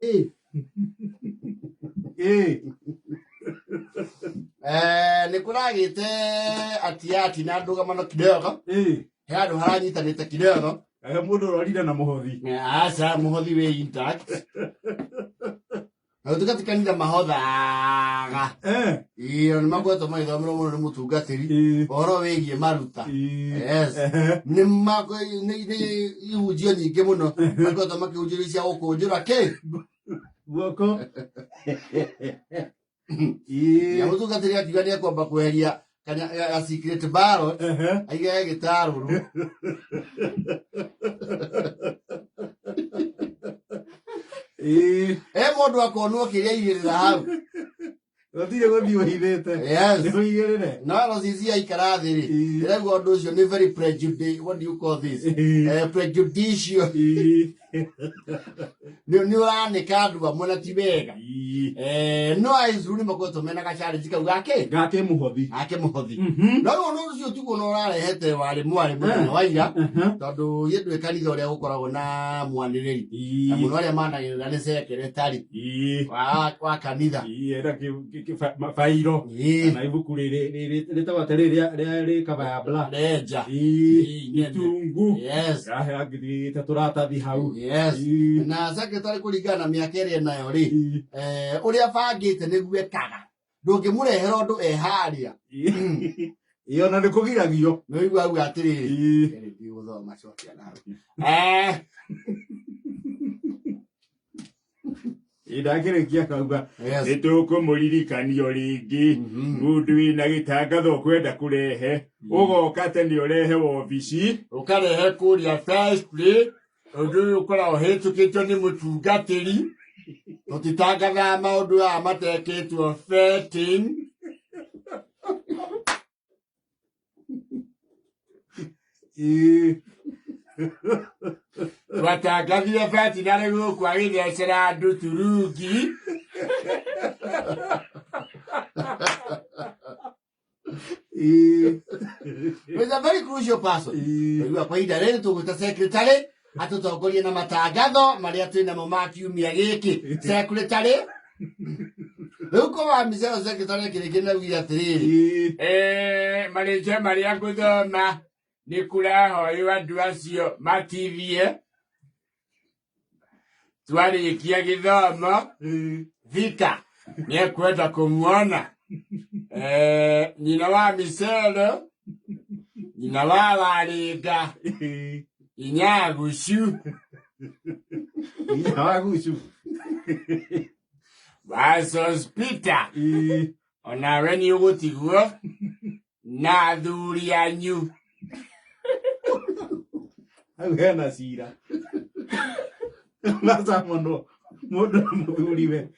Eh, nĩ kũragĩte atiati na ndũgamano kidogo he handũ haranyitanĩte kidogo. He mũndũ ũrorire na mũhothi. Aca, mũhothi wĩ intact na gũtuĩka ti kanitha mahothaga. Iyo nĩ makoretwo magĩthomerwo mũno nĩ mũtungatĩri ũhoro wĩgiĩ maruta. Yes. Nĩ nĩ ihunjio nyingĩ mũno makoretwo makĩhunjĩrio cia gũkũnjũra kĩ guoko. Ya mũtungatĩri akiuga nĩ ekwamba kweheria ga secret ballot aige gĩtarũrũ. E mũndũ akonwo kĩrĩa aigĩrĩra hau. Gũtirĩ gũthiĩ ũhithĩte. Yes. Nĩ ũigĩrĩre. No RCC aikara thĩ rĩ, ĩraigua ũndũ ũcio nĩ very prejudice, what do you call this? Prejudicial. Nĩ ũranĩka andũ amwe na ti wega. No aicuru nĩ makoretwo mena gacharage kau gake Gake mũhothi. Gake mũhothi. No rĩu ũndũ ũcio tiguo na ũrarehete warĩ mwarĩ mũthenya wa ira, tondũ githĩ ndũĩ kanitha ũrĩa gũkoragwo na mwanĩrĩri na mũno arĩa managĩrĩra nĩ secretary wa kanitha. Ena bairo kana ibuku rĩtagwo atĩrĩ rĩa rĩ cover ya black. Renja. Nene. Itungu. Yes. Ngirĩte tũratathi hau. Yes. Na secretary kũringana na mĩaka ĩrĩa enayo rĩ, ũrĩa bangĩte nĩguo ekaga, ndũngĩmũrehera ũndũ e harĩa. Ĩĩ, ona nĩ kũgiragio. Nĩ ũigua auga atĩrĩrĩ, "Ĩrĩ ndigũthoma, cokia na hau." Ĩĩ, ndakĩrĩkia akauga, Yes. Nĩ tũkũmũririkanio rĩngĩ, mũndũ wĩna gĩtangatho ũkwenda kũrehe, ũgoka tene ũrehe wobici. Ũkarehe kũrĩa first play, ũndũ ũyũ ũkoragwo ũhĩtũkĩtio nĩ mũtungatĩri. Tũtitangathaga maũndũ aya matekĩtwo vetting. Twatangathire vetinarĩ gũkũ agĩthecera andũ turungi. He's a very crucial person. Rĩu kwa ihinda rĩrĩ tũgwĩta secretary atũtongorie na matangatho marĩa twĩ namo ma kiumia gĩkĩ. Secretary rĩu ko wa micero secretary kĩrĩkĩ na ugire atĩrĩrĩ, marĩtwa marĩa ngũthoma nĩ kũrahoywo andũ acio matithie twarĩkia gĩthomo. Vika nĩekwenda kũmuona. Nyina wa micero, nyina wa warĩnga, inya gucu. Inya wa gucu. Wa sospita. Onawe nĩ ũgũtigwo na athuri anyu. Hau hena cira macamono mũndũ na mũthuriwe.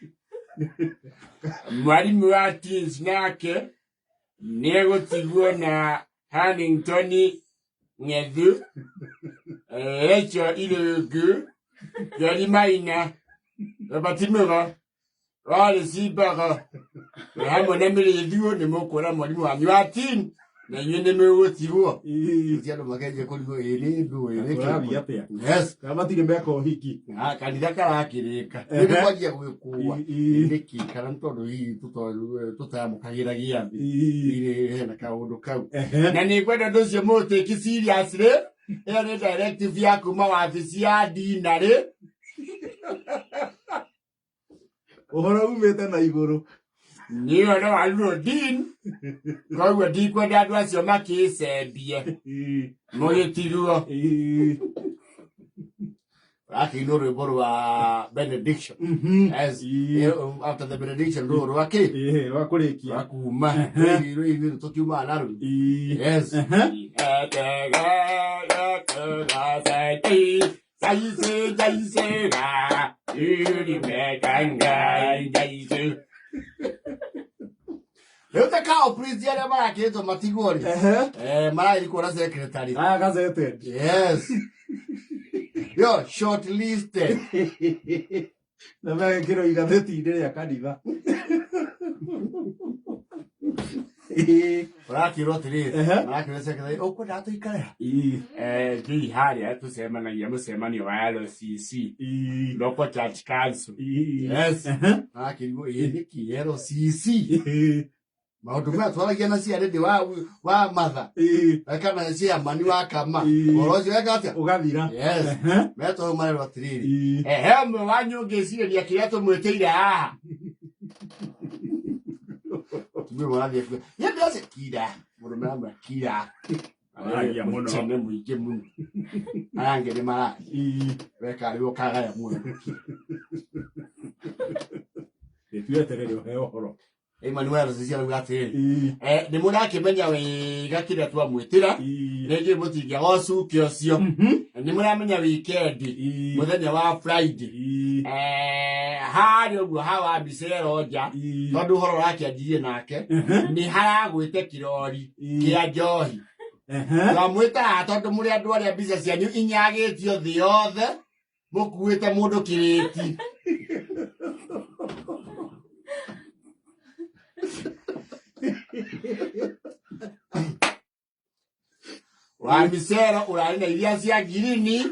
Mwarimũ wa teens nake nĩegũtigwo na Hannington Ng'ethu, Rachel Irũngũ, Njeri Maina, Robert Mũgo, Wallace Mbogo na hamwe na Mĩrĩthiũ. Nĩ mũkuona mwarimũ wanyu wa teen na inyuĩ nĩ mũgũtigwo. Ti andũ makenjia kũrigwo ĩ nĩ ndũ ĩ nĩ Kũrathiĩ kĩ. atĩa? Yes. Kana matirĩ meka ũhiki? Ah, kanitha karakĩrĩka nĩ kwanjia gwĩkũa. Nĩkĩ? Kana nĩ tondũ hihi tũtayamũkagĩra gĩathĩ irĩ hena kaũndũ kau. Na nĩ ngwenda ũndũ ũcio mũũtĩki seriously. Ĩyo nĩ directive ya kuma wabici ya dinarĩ. Ũhoro umĩte na igũrũ. Nĩ ũhoro wa Rudin, koguo ndikwenda andũ acio makĩcembie mũgĩtigwo. Rakĩinwo rwĩmbo rwa benediction. Yes. After the benediction rũũ rwa kĩ? Rwa kũrĩkia. Rwa kuma rwĩinĩ tũkiumaga naruo. Yes. Rĩu ta kao please arĩa marakĩtwo matigwo rĩ, marathiĩ kuona secretary. Aya gazetted. Yes, yo shortlisted. Na megekĩrwo igathĩti-inĩ rĩa kanitha. Ũrakĩrwo atĩrĩrĩ, marakĩrwo secretary, ũkwenda tũikare ha? Ngĩi harĩa tũcemanagia mũcemanio wa LCC, Local Church Council. Yes. Marakĩrwo ĩ nĩkĩ LCC? Maũndũ maya twaragia na ciarĩndĩ wa matha kana ciamani wa kama ũhoro ũcio weka atĩa? Ũgathira. Yes. Metwo hau marerwo atĩrĩrĩ, ehe ũmwe wanyu ũngĩcirĩria kĩrĩa tũmwĩtĩire haha. Tumia marathiĩ kuga, "Niĩ ndĩraci kira." Mũrũme amwĩra kira. Aragia mũno. Mũtene mũingĩ mũno. Aya angĩ nĩ mararia. Weka rĩu ũkagaya muoyo. Tweterere ũheo ũhoro. Emmanuel Sisi arauga atĩrĩrĩ, nĩ mũrakĩmenya wega kĩrĩa twamwĩtĩra, rĩngĩ mũtingĩaga ũcuke ũcio. Nĩ mũramenya wikendi, mũthenya wa Friday, harĩa ũguo hawa mbica nja, tondũ ũhoro ũrakĩanjirie nake, nĩ haragwĩte kĩrori kĩa njohi. Twamwĩtaga tondũ mũrĩ andũ arĩa mbica cianyu inyagĩtio thĩ yothe, mũkuĩte mũndũ kĩrĩti. Wa micero ũrarĩ na iria cia ngirini.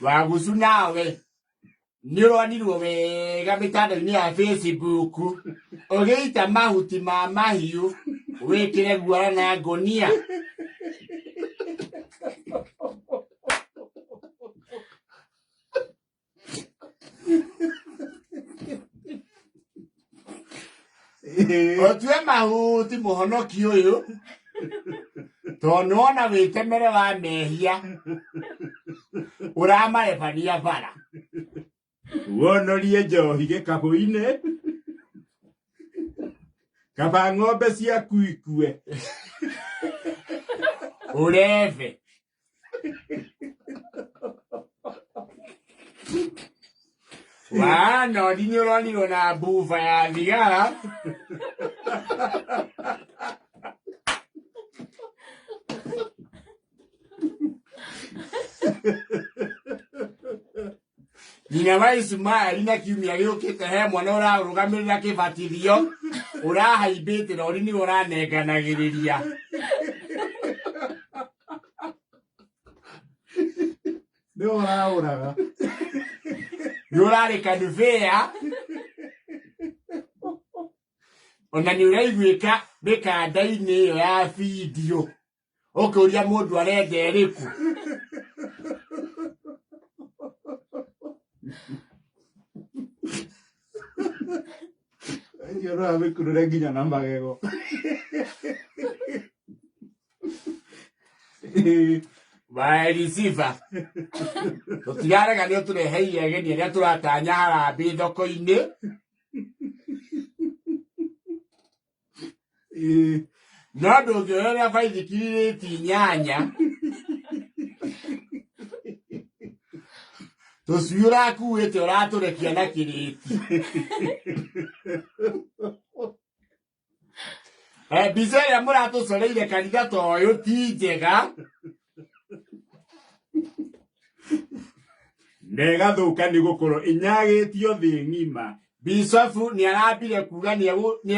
Wagucu nawe nĩ ũronirwo wega mĩtandao-inĩ ya Facebook ũgĩita mahuti ma mahiũ wĩkĩre guara na ngũnia. Ũtue mahuti mũhonoki ũyũ tondũ nĩwona wĩtemere wa mehia ũramarebania bara. Wonorie njohi gĩkabũ-inĩ kaba ng'ombe ciaku ikue. Ũrebe. Wanoni nĩ ũronirwo na mbuba ya thigara. Nyina wa Ismaeli na kiumia gĩũkĩte he mwana ũrarũgamĩrĩra kĩbatithio ũrahaimbĩte rori nĩwe ũranenganagĩrĩria. Nĩ ũraũraga. Nĩ ũrarĩ kanubea ona nĩ ũraiguĩka mĩkanda-inĩ ĩyo ya bindiũ ũkĩũria mũndũ arenda ĩrĩkũ. Icio no amĩkurure nginya na magego. Waerisiva tũtirarega nĩ ũtũreheire ageni arĩa tũratanya harambĩ thoko-inĩ. No ndũngĩoerera baithikiri rĩti 8 tũcui ũrakuĩte ũratũrekia na kĩrĩti. Mbica ĩrĩa mũratũcoreire kanitha ta ũyũ ti njega. Na ĩgathũka nĩ gũkorwo ĩnyagĩtio thĩ ng'ima. Bishofu nĩ arambire kuga nĩ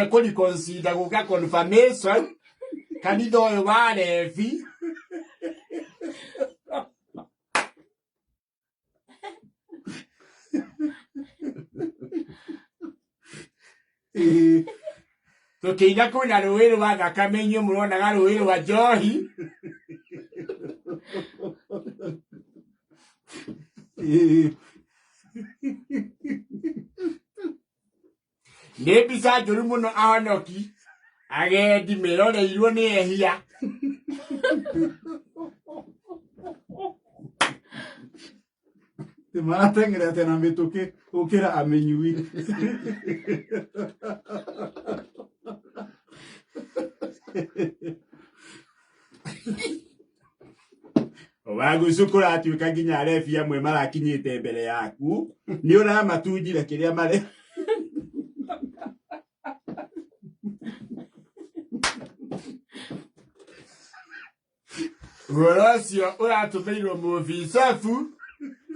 ekũreconsider gũka confirmation kanitha ũyũ wa Levi. Tũkĩiga kwĩna rũĩ rwa thakame inyuĩ mũronaga rũĩ rwa njohi. Nĩ mbica njũru mũno ahonoki agendi meroreirwo nĩ ehia. Nĩ marateng'erete na mĩtũkĩ gũkĩra amĩnyui. Wagucu kũratuĩka nginya arebi amwe marakinyĩte mbere yaku nĩ ũramatunjire kĩrĩa mare. Ũhoro ũcio ũratũmĩirwo mũbicabu.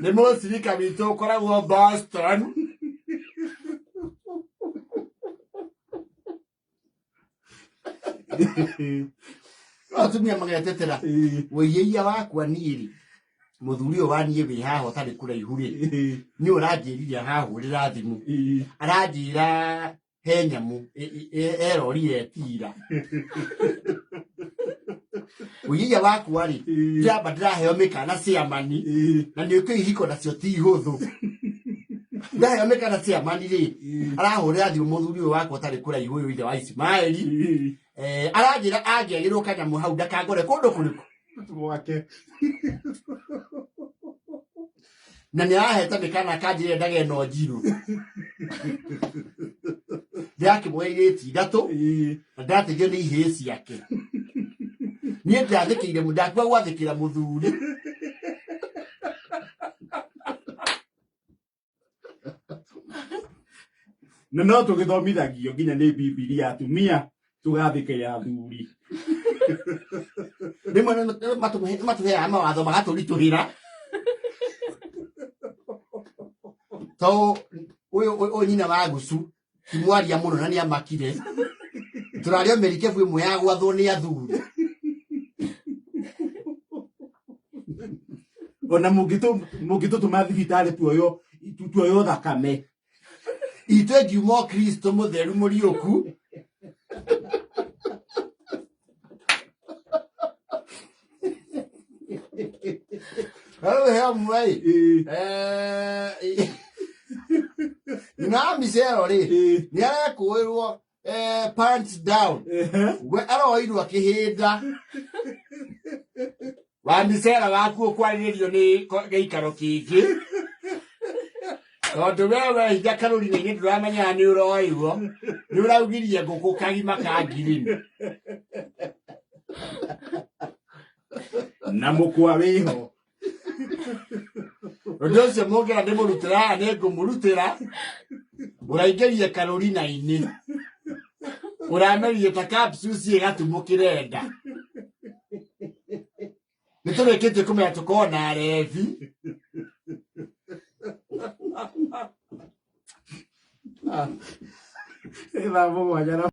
Nĩ mũcirika witũ ũkoragwo Boston. Atumia magetetera wĩiĩia wakwa niĩ rĩ, mũthuri ũyũ wa niĩ wĩ haha ũtarĩ kũraihu rĩ, nĩ ũranjĩrire arahũrĩra thimũ, aranjĩra he nyamũ erorire etira. Wĩiĩia wakwa rĩ, ndĩramba ndĩraheo mĩkana ciamani, na nĩ ũkĩ ihiko nacio ti hũthũ. Ndaheo mĩkana ciamani rĩ, arahũrĩra thimũ mũthuri ũyũ wakwa ũtarĩ kũraihu ũyũ ithe wa Ismaeli, aranjĩra angĩagĩrwo kanyamũ hau ndakangore kũndũ kũrĩkũ. Gwake. Na nĩ arahete mĩkana akanjĩra ndage no njirũ. Ndĩrakĩmũhe irĩti ithatũ na ndateithio nĩ ihĩĩ ciake. Niĩ ndathĩkĩire, ndakua gwathĩkĩra mũthuri. Na no tũgĩthomithagio nginya nĩ Bibilia atumia tũgathĩkĩra athuri. Rĩmwe nĩ matũheaga mawatho magatũritũhĩra. To ũyũ ũyũ nyina wa gucu ti mwaria mũno na nĩ amakire. Tũraria mĩrikebu ĩmwe ya gwathwo nĩ athuri. Ona mũngĩtũtũma thibitarĩ tuoyo thakame. Itũ ĩngiuma o Kristo mũtheru mũriũku. Rĩu he ũmwe ĩ, nyina wa Micero rĩ, nĩ arekũĩrwo pants down. We aroirwo akĩhĩnda. Wa Micero waku ũkwarĩrĩrio nĩ gĩikaro kĩngĩ. Tondũ we wehinga karũri-inĩ ndũramenyaga nĩ ũroirwo, nĩ ũraugirie ngũkũ kagima ka ngirini. Na mũkwa wĩho. Ũndũ ũcio mũngĩra ndĩmũrutĩra haha nĩ ngũmũrutĩra. Ũraingĩrie karũrina-inĩ. Ũramerie ta capsule ciĩ gatumũkĩre nda. Nĩ tũrĩkĩtie kũmenya tũkorwo na arebi. Thaa 7 na